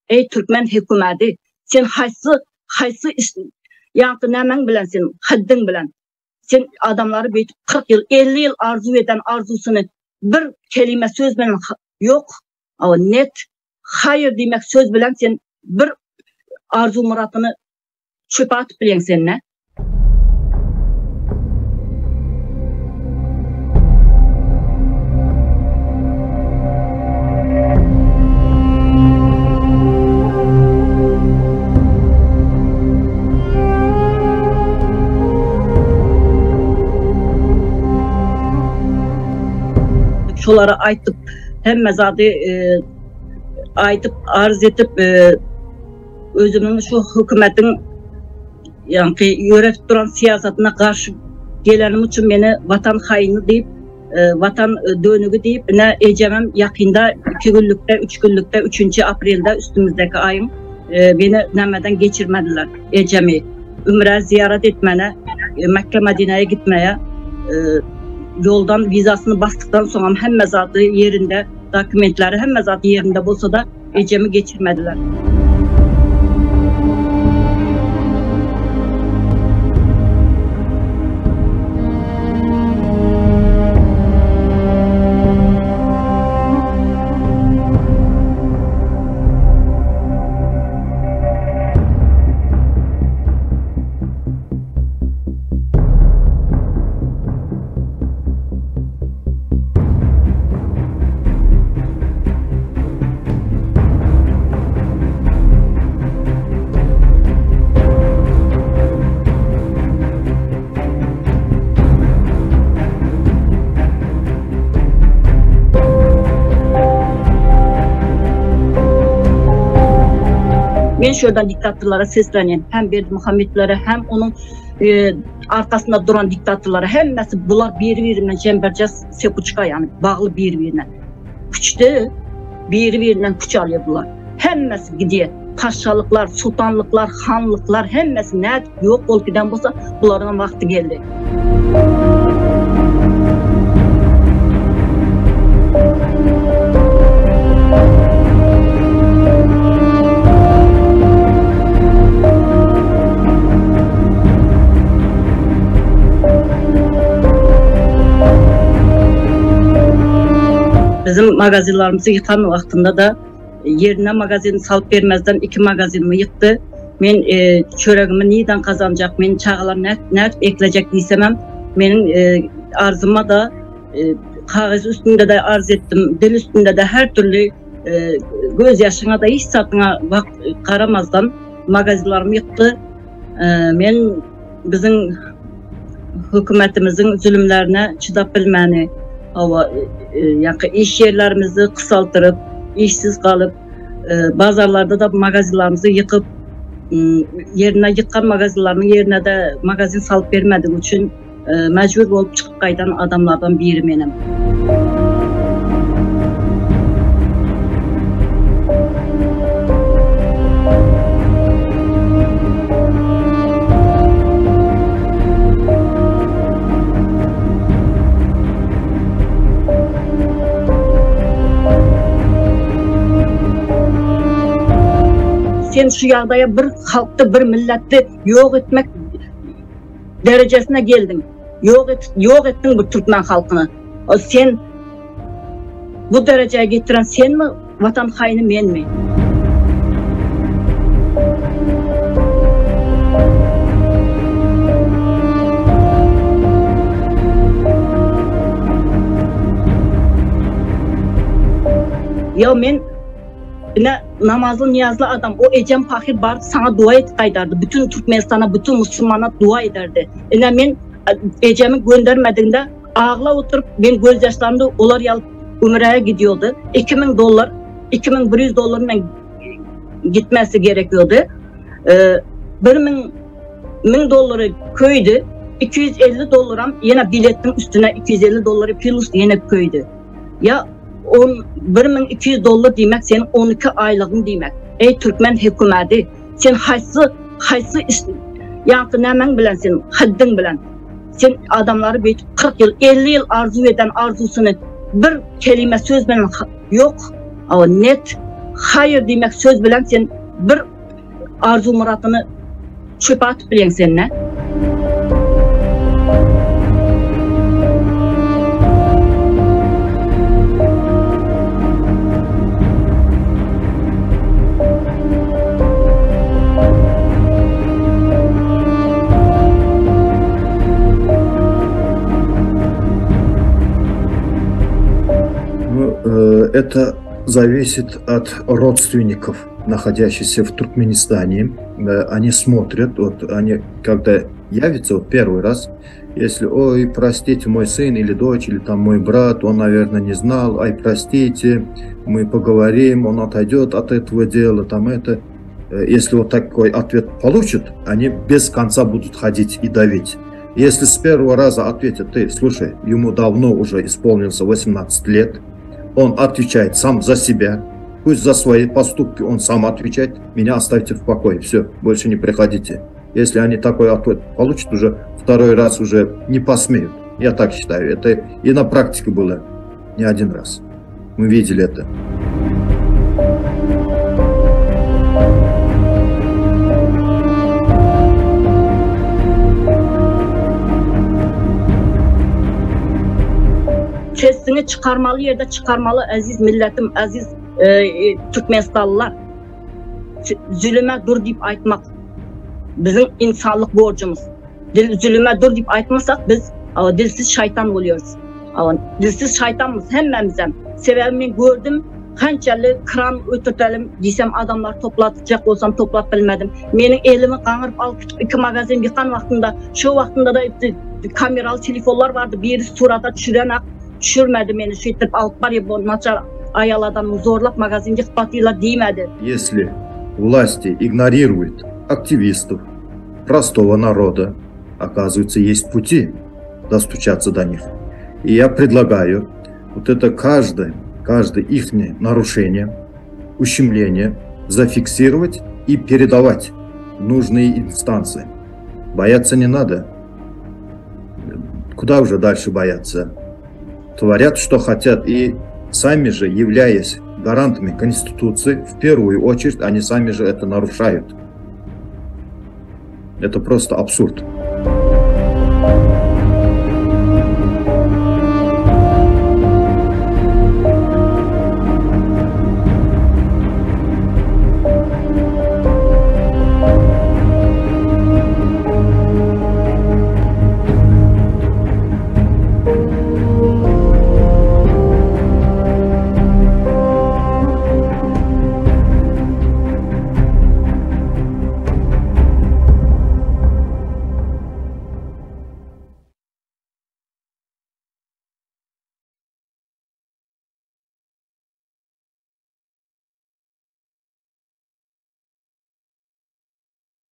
Eý türkmen hökümedi sen haýsy haýsy ýaňky nämäň bilen sen haddiň bilen sen adamlary beýdip 40 ýyl 50 ýyl arzuw eden arzusyny bir kelime söz bilen ýok net haýyr diýmek söz bilen sen bir arzuw myratyny çöpe atyp bilýäň sen nä? Şolara aýtyp hemme zady aýdyp arz edip özümiň şu hökümetiň ýaňky ýöretip duran syýasatyna garşy gelenim üçin meni watan haýyny diýip, watan dönügi diýip, ine ejemem ýakynda 2 günlükde, 3 günlükde, 3-nji aprelde üstümizdäki aýyň meni nämeden geçirmediler ejemi. Ümrä zyýarat etmäne, Mekge-Medinäýe gitmäýe ýoldan wizasyny basdykdan soňam hemme zady ýerinde, dokumentleri hemme zady ýerinde bolsa-da Ejemi geçirmediler. Men şu ýerden diktatorlara seslenýän, hem Berdimuhametlere, hem onuň e, arkasynda duran diktatorlara, hemmesi bular biri-biri bilen çemberças sepuçka, ýagny bagly biri-birine. Küçde biri-birinden küç alýar bular. Hemmesi gidýär. Paşalyklar, sultanlyklar, hanlyklar hemmesi nädip ýok bolup giden bolsa, bularyňam wagty geldi. Bizim magazinlarymyzy ýykan wagtynda-da ýerine magazin salyp bermezden iki magazinimi ýykdy. Men e, çöregimi nirden gazanjak, men çagalar nädip eklejek diýsemem, meniň e, arzyma da e, kagyz üstünde-de arz etdim, dil üstünde-de her türlü e, göz ýaşyňa da hiç zadyňa wagt garamazdan magazinlarym ýykdy. E, men biziň hökümetimiziň zulümlerine çydap bilmäni, hawa, ýa-ki iş ýerlerimizi gysaltyryp, işsiz galyp, bazarlarda-da magazinlarymyzy ýykyp, ýerine ýykan magazinlarynyň ýerine-de magazin salyp bermedigi üçin mejbur bolup çykyp gaýdan adamlardan biri menem. Sen şu ýagdaýa bir halkdy, bir milletdi ýok etmek derejesine geldiň. Ýok et, ýok etdiň bu türkmen halkyny. O sen bu derejä getiren senmi, watan haýyny menmi? Ýa men ine namazly niýazly adam o ejem pahyr baryp saňa dua edip gaýdardy bütün Türkmenistana bütün musulmana dua ederdi ine men ejemi göndermediginde aglap oturyp men göz ýaşlarymda olar ýaly ümräge gidiyordy 2000 dollar 2100 dollar bilen gitmesi gerekiyordy bir müň 1000 dollary köýdi 250 dollaram ýene biletniň üstüne 250 dollary plus ýene köýdi ýa On 1200 dollar diýmek seniň 12 aýlygyň diýmek. Eý türkmen hökümedi, sen haýsy haýsy ýaňky nämäň bilen sen haddiň bilen sen adamlary beýdip 40 ýyl 50 ýyl arzuw eden arzusyny bir kelime söz bilen ýok net. haýyr diýmek söz bilen sen bir arzuw-myradyny çöpe atyp bilýäň sen nä? Ну, э, это зависит от родственников, находящихся в Туркменистане. Э, они смотрят, вот они, когда явятся вот первый раз, если, ой, простите, мой сын или дочь, или там мой брат, он, наверное, не знал, ай, простите, мы поговорим, он отойдет от этого дела, там это. Э, если вот такой ответ получат, они без конца будут ходить и давить. Если с первого раза ответят, ты, слушай, ему давно уже исполнился 18 лет, он отвечает сам за себя, пусть за свои поступки он сам отвечает, меня оставьте в покое, все, больше не приходите. Если они такой ответ получат, уже второй раз уже не посмеют. Я так считаю. Это и на практике было не один раз. Мы видели это. Sesiňi çykarmaly ýerde çykarmaly eziz milletim eziz Türkmenistanlylar. Zülüme dur diýip aýtmak biziň insanlyk borjumyz. Dil zülüme dur diýip aýtmasak biz dilsiz şaýtan bolýarys. Dilsiz şaýtanmyz hemmämizem. Sebäbi men gördüm kançaly kran ötürtelim diýsem adamlar toplatjak bolsam toplap bilmedim. Meniň elimi gaňyryp alyp gidip iki magazin ýykan wagtynda şo wagtynda-da kameraly telefonlar bardy biri surata düşürenak düşürmedi meni şeýtdirip alyp barýar bu naçar aýal adamyny zorlap magazin ýykyp atýarlar diýmedi. Если власти игнорируют активистов простого народа, оказывается, есть пути достучаться до них. И я предлагаю вот это каждое, каждое их нарушение, ущемление зафиксировать и передавать нужные инстанции. Бояться не надо. Куда уже дальше бояться? Творят, что хотят, и сами же, являясь гарантами Конституции, в первую очередь они сами же это нарушают. Это просто абсурд.